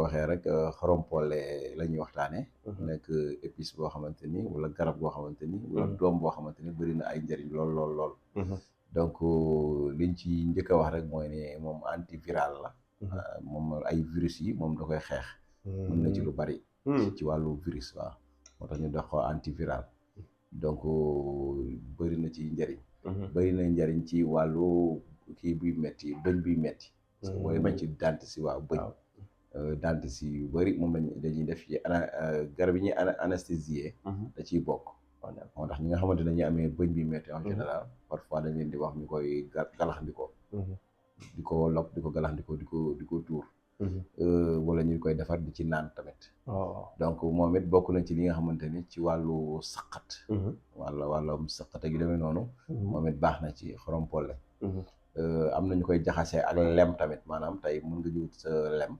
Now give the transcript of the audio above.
waxee rek xorompolle la ñuy waxtaanee. nekk épice boo xamante ni wala garab boo xamante ni. wala doom boo xamante ni bëri na ay njëriñ lool lool lool. donc liñ ci njëkk a wax rek mooy ne moom antiviral la. moom ay virus yi moom da koy xeex. mën na ci lu bari. ci wàllu virus waaw. moo tax ñu dox ko antiviral. donc bëri na ci njëriñ. bëri na njëriñ ci wàllu kii buy metti bëñ buy metti. parce que booy bañ ci dant si waaw bëñ. dant si yu bëri moom dañuy def ci garab yi ñuy anesthésier. da ciy bokk. moo tax ñi nga xamante ne dañuy amee bëñ bi metti en général parfois dañ leen di wax ñu koy galaxndikoo. di ko lok di ko galaxndikoo di ko tuur. wala ñu koy defar di ci naan tamit. donc moom it bokk na ci li nga xamante ni ci wàllu saqat. wàllum saqat ak yu demee noonu. moom it baax na ci xorompolle. am na ñu koy jaxasee ak lem tamit maanaam tey mën nga jiwut sa lem.